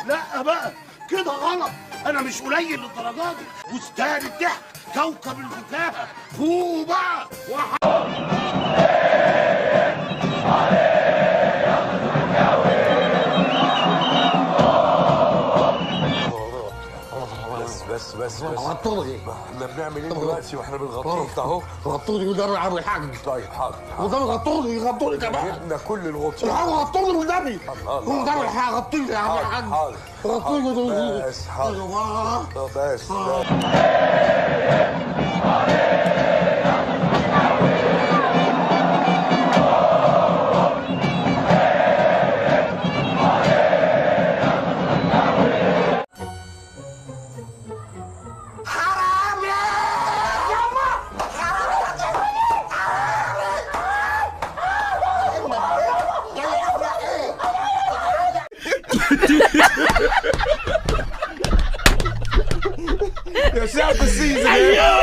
لا بقى كده غلط، انا مش قليل للدرجة دي. بستان الضحك، كوكب الفكاهة، فوق بقى. بس بس بس بس. غطوني. احنا بنعمل ايه دلوقتي واحنا بنغطيك اهو؟ غطوني والنبي يا عم الحاج. طيب حاضر. والنبي غطوني، غطوني كمان. جبنا كل الغطيان. الحاج غطوني والنبي. الله الله. والنبي الحاج غطوني يا عم الحاج. حاضر. غطوني. بس حاضر. الله. بس. Yo, shout out to Caesar, man.